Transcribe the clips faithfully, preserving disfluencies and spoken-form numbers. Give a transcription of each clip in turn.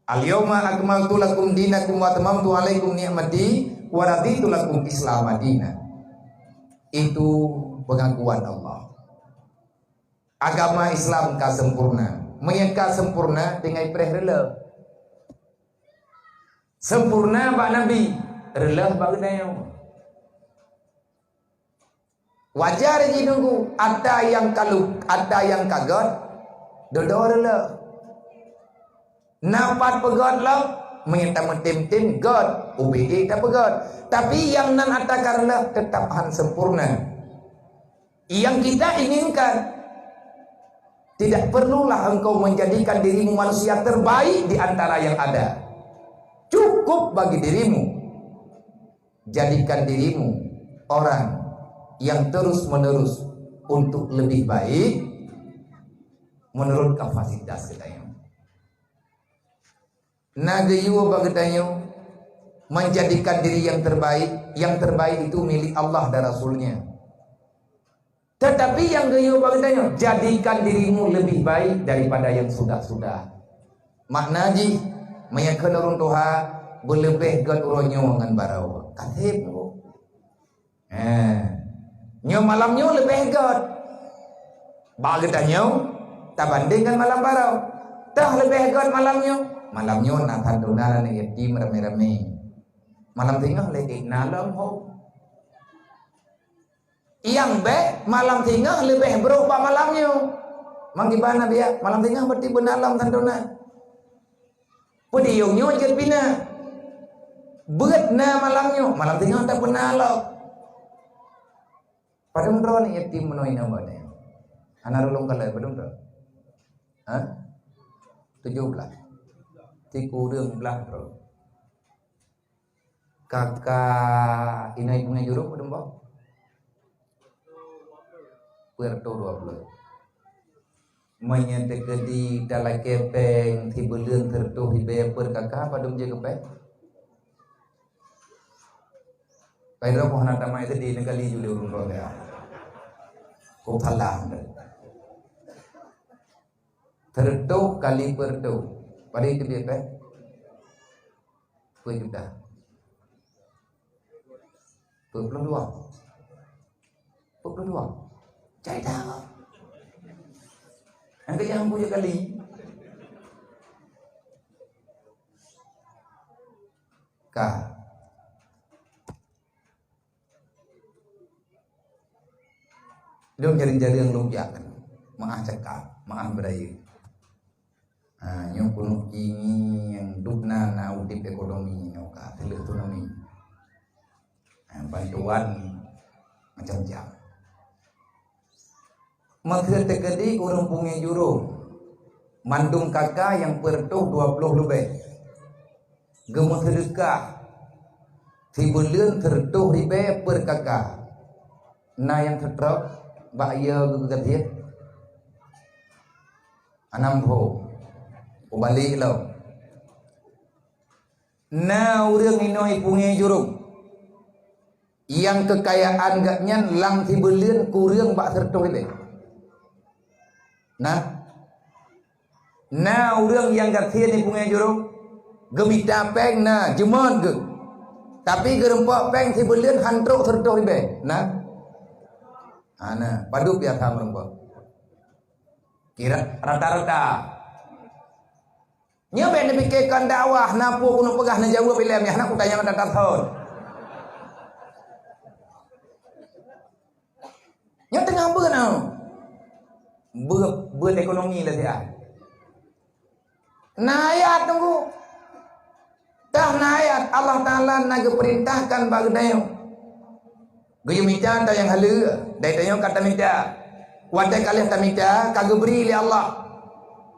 "Al-yauma akmaltu lakum dinakum wa atmamtu alaikum ni'mati wa raditu lakum Islama dina." Itu pengakuan Allah. Agama Islam ka sempurna. Meunyo ka sempurna, tinggai preh reuloh. Sempurna bak Nabi, reuloh bak geutanyoe. Wajar jih nunggu, atra nyang ka lu-, atra nyang ka göt, dudoe reuloh. Na pat peugöt lom, meunyo tameutem-tem göt, ubé tapeugöt. Tapi nyang nan atra ka reuloh teutap han sempurna. Yang kita inginkan, tidak perlulah engkau menjadikan dirimu manusia terbaik di antara yang ada. Cukup bagi dirimu, jadikan dirimu orang yang terus-menerus untuk lebih baik menurut kapasitas kita yang Na geuyue bak geutanyoe menjadikan diri yang terbaik, yang terbaik itu milik Allah dan Rasul-Nya. Tetapi nyang geuyue bak geutanyoe, jadikan dirimu lebih baik daripada yang sudah-sudah. Makna jih, meunyo kheun ureuëng tuha, beuleubeh göt uroe nyoe ngon baroe. Ka seb, Bu. Eh, nyoe malam nyoe leubeh göt. Bak geutanyoe, tabandeng ngon malam baroe. Toh leubeh göt malam nyoe. Malam nyoe na santuna aneuk yatim ramé-ramé. Malam singoh lé ék na lom ho. Nyang bék malam singoh leubeh brôk bak malam nyoe. Mang kiban na biak, malam singoh berarti beuna lom santuna. Peudiyong nyoe jeuet pih na. Beuet na malam nyoe, malam singoh tapeuna lom. Padum droe ni yatim meunoe inong bak nyoe? Hana rulung kalai padum droe? Ha? Tujoh blaih. Sikureueng blaih droe. Kaka inong ipeungéh jurông padum boh? Peuet reutôh dua ploh. Meunyoe teukeudi talakée péng sibuleuen sireutôh ribée per kaka, padum jeuet keu péng? Pai droe hana tamai seudeh neukali ju lé ureuëng droe ya. Kok salah. Sireutôh kali peuet reutôh. Padum jeuet péng? Peuet juta. Peuet ploh dua. Peuet ploh dua. Cai dah. Nyang keu nyang peuet kali. Ka. Lôn jareueng-jareueng lôn jak, meu'ah cakap, meu'ah beurayeuk. Ha, nyoe keuneuk ingieng dubna na udeb ekonomi nyoe ka, teuleuh tsunami. Ha, bantuan macam-macam. Meukeue teukeudi ureuëng punge jurông, mandum kaka nyang peuet reutôh dua ploh leubeh, geumeuseudeukah sibuleuen sireutôh ribée per kaka. Na nyang seutrok bak ie geugadhiet? Anam ho, ubalek lom. Na ureuëng inong ipunge jurông, nyang keukayaan gobnyan lam sibuleuen kureueng bak sireutôh ribée. Na, na ureuëng nyang gasien ipunge jurông, geumita péng na, jeumot geuh. Tapi geurumpok péng sibuleuen han trok sireutôh ribée. Na? Hana, padub biasa meurumpok. Kira rata-rata. Nyoe bék neupike kon dakwah, na peue keuneuk peugah neujaweueb ilée nyan, hana kutanyong data thon. Nyoe teungoh beuet nyoe. Beuet, beuet ekonomi lé siat. Na ayat teungku. Tah na ayat Allah Taala na geupeurintahkan bak geutanyoe. Geuyue mita tayang haleue, dai tanyoe ka tamita. Watée ka lheueh tamita, ka geubri lé Allah.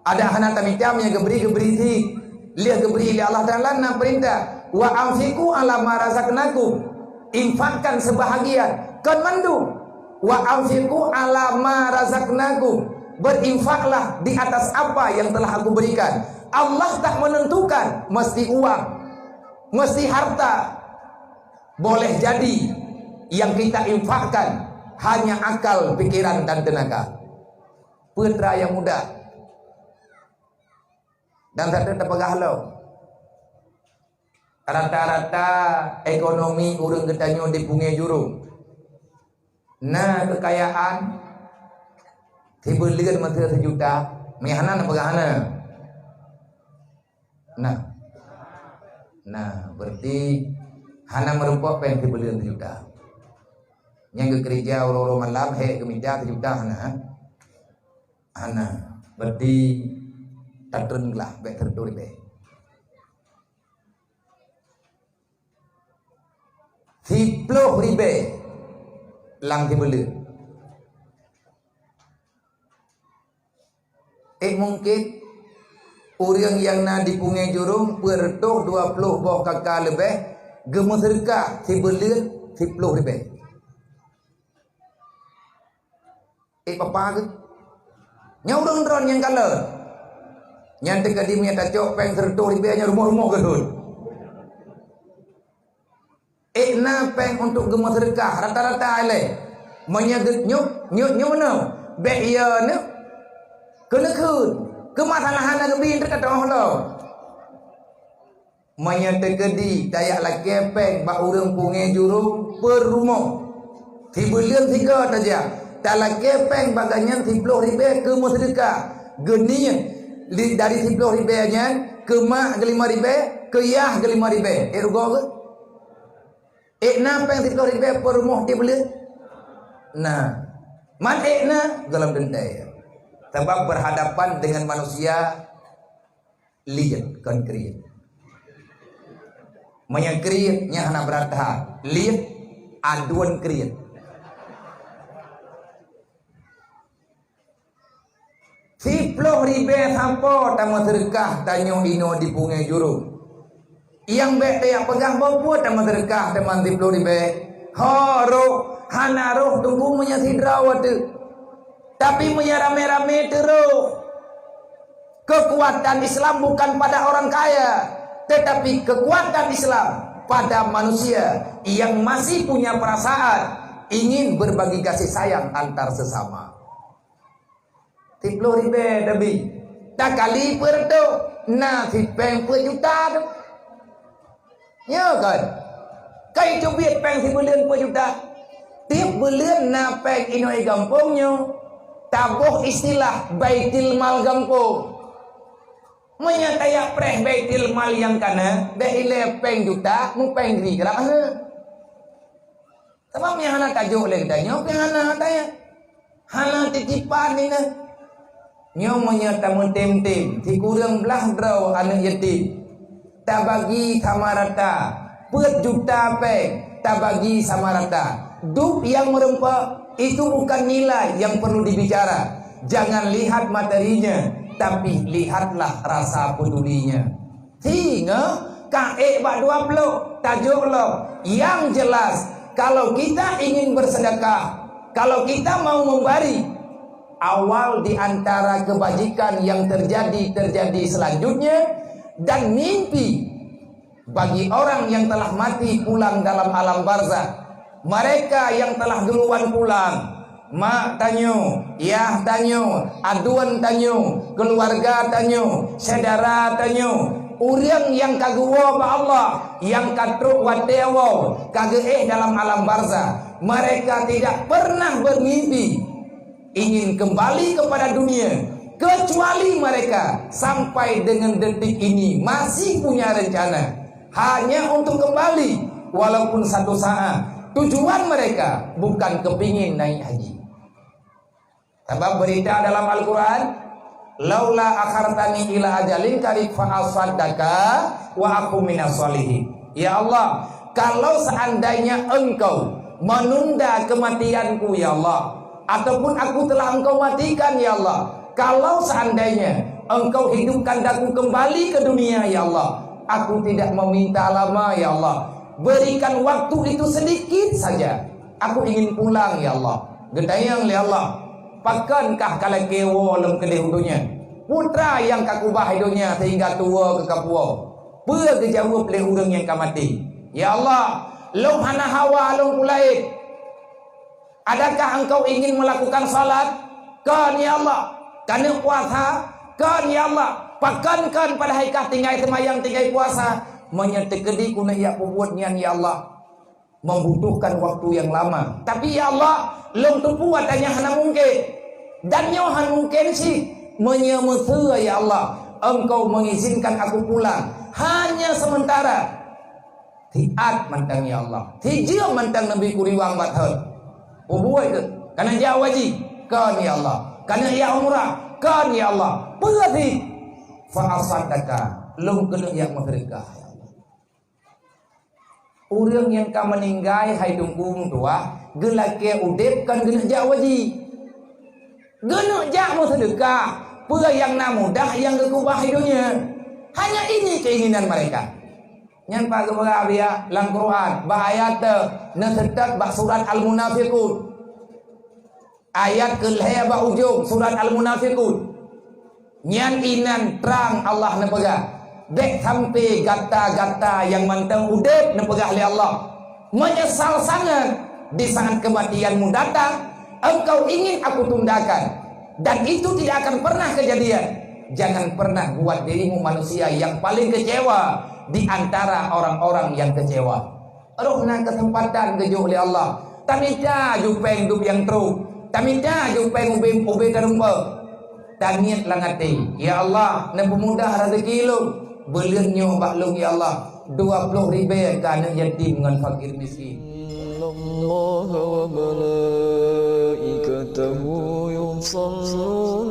Adak hana tamita, meunyoe geubri, geubri cit. Lheueh geubri lé Allah Taala na peurintah, "Wa anfiqu ala ma razaqnakum." Infakkan sebahagian, kon mandum. "Wa anfiqu ala ma razaqnakum." Berinfaklah di atas apa yang telah Aku berikan. Allah tak menentukan mesti uang, mesti harta. Boleh jadi yang kita infakkan hanya akal, pikiran, dan tenaga. Putra yang muda. Dan satu terpeugah lo, Rata-rata ekonomi ureuëng geutanyoe di Punge Jurong na keukayaan sibuleuen meuteuk sijuta, meuhana na peugah hana. Nah. Nah, berarti hana meurumpok péng sibuleuen sijuta. Nyang geukeurija uroe-uroe malam hék geumita sijuta hana. Hana. Berarti tatreun glah bék teureutôh ribée. Siploh ribée lam sibuleuen. Eh, mungkin ureuëng nyang na di Punge Jurong peuet reutôh dua ploh boh K K leubeh geumeuseudeukah sibuleuen siploh ribée. Eh, papa ke? Nyan ureuëng droe nyang kalon. Nyan teuka di meunyo tacok péng seureutôh ribée nyan rumoh-rumoh geuthon. Eh, na péng untuk geumeuseudeukah rata-rata ilée. Meunyo geu-, nyoe, nyoe, nyoe meunoe. Bék iya nyoe. Keuneukheun. Keumasalahan na geubi teuka teuh lom. Meunyoe teukeudi tajak lakée péng bak ureuëng Punge Jurong peurumoh, sibuleuen sigoe tajak, talakée péng bak gobnyan siploh ribée keu meuseudeukah, geuniet li-, dari siploh ribée nyan keu mak geulimong ribée, keu yah geulimong ribée. Eh, rugoe keuh? Eh, na péng siploh ribée peurumoh di buleuen? Nah, man eh na gohlom teuntée. Sabab berhadapan dengan manusia liet kon kriet. Meunyoe kriet nyan hana brat that, liet aduen kriet. Siploh ribée sampoe tameuseudeukah tanyoe inoe di Punge Jurong. Nyang bék tajak peugah boh peue tameuseudeukah teuma siploh ribée. Ho roh, hana roh tunggu meunyoe sidroe teuk. Tapi meunyoe ramé-ramé teuh roh. Kekuatan Islam bukan pada orang kaya, tetapi kekuatan Islam pada manusia yang masih punya perasaan ingin berbagi kasih sayang antar sesama. Siploh ribée teubi, takali peuet reutôh, na sipéng peuet juta teuh. Nyo kon. Kai teubiet péng sibuleuen peuet juta. Tieb buleuen na péng inoe gampông nyoe. Taboh istilah Baitul Mal gampông. Meunyoe tajak preh Baitul Mal nyang kana, bék ilée péng juta, mupéng ri keurab hana. Sabab nyang hana tajok lé geutanyoe pih hana tajak. Hana titipan nina. Nyoe meunyoe tameutem-tem, sikureueng blaih droe aneuëk yatim, tabagi sama rata, peuet juta péng, tabagi sama rata. Dub nyang meureumpok, itu bukan nilai yang perlu dibicara. Jangan lihat materinya, tapi lihatlah rasa pedulinya. Singoh ka ék bak dua ploh, tajok lom. Yang jelas, kalau kita ingin bersedekah, kalau kita mau memberi, awal di antara kebajikan yang terjadi, terjadi selanjutnya, dan mimpi bagi orang yang telah mati pulang dalam alam barzakh. Mereka yang telah duluan pulang, mak tanyoe, yah tanyoe, aduen tanyoe, keuluwarga tanyoe, syedara tanyoe, ureuëng nyang ka geuwoe bak Allah, nyang ka trok watée woe, ka geuéh dalam alam barzakh, mereka tidak pernah bermimpi ingin kembali kepada dunia, kecuali mereka sampai dengan detik ini masih punya rencana. Hanya untuk kembali, walaupun satu saat. Tujuan mereka bukan kepingin naik haji. Sabab berita dalam Al-Quran, "Laula akhartani ila ajalin qarib fa asaddaqa wa akun minas shalihin." Ya Allah, kalau seandainya Engkau menunda kematianku, ya Allah, ataupun aku telah Engkau matikan, ya Allah, kalau seandainya Engkau hidupkan aku kembali ke dunia, ya Allah, aku tidak meminta lama, ya Allah. Berikan waktu itu sedikit saja. Aku ingin pulang, ya Allah. Geutanyong lé Allah, "Pakon kah ka lakée woe lom keudeh u donya? Peue treuk nyang ka kubah i donya sehingga tuwoe keu ka puwoe?" Peue geujaweueb lé ureuëng nyang ka maté? "Ya Allah, lôn hana hawa lôn peulaén." "Adakah Engkau ingin melakukan salat?" "Kon, ya Allah." "Keuneuk puasa?" "Kon, ya Allah." "Pakon kon padahai kah tinggai seumayang, tinggai puasa?" Meunyoe teukeudi keuneuk jak peubuet nyan, ya Allah, membutuhkan waktu yang lama. Tapi, ya Allah, lôn teupeue ata nyan hana mungken. Dan nyoe hana mungken cit. Meunyoe meuseu, ya Allah, Engkau mengizinkan aku pulang hanya sementara. Siat mantong, ya Allah. Sijeuem mantong Nabi kuriwang bak thon. Peubuet keuh. Kana jak haji. Kon, ya Allah. Kana jak umrah. Kon, ya Allah. Peue cit? Fa asaddaqa. Lôn keuneuk jak meuseudeukah, ya Allah. Ureuëng nyang ka meuninggai, hai Teungku meutuah, geulakée udeb kon geuneuk jak haji. Geuneuk jak meuseudeukah, peue nyang na mudah nyang geukeubah di donya. Hanya ini keinginan mereka. Nyan pat geupeugah biya lam Quran, bak ayat teu neuseutôt bak surat Al-Munafiqun. Ayat keu lhée bak ujong surat Al-Munafiqun. Nyan inan trang Allah neupeugah, bék sampai gata-gata nyang mantong udeb, neupeugah lé Allah, menyesal sangat di saat kematianmu datang, engkau ingin aku tundakan, dan itu tidak akan pernah kejadian. Jangan pernah buat dirimu manusia yang paling kecewa di antara orang-orang yang kecewa. Roh na keuseumpatan geujok lé Allah. Tamita jupeng dup nyang trok. Tamita jupeng ubé, ubé tarumpok. Taniet lam até, "Ya Allah, neupeumudah raseuki lôn. Buleuen nyoe bak lôn, ya Allah, dua ploh ribée keu aneuk yatim ngon fakir miskin." Innallaha wa malaikatahu yusalluna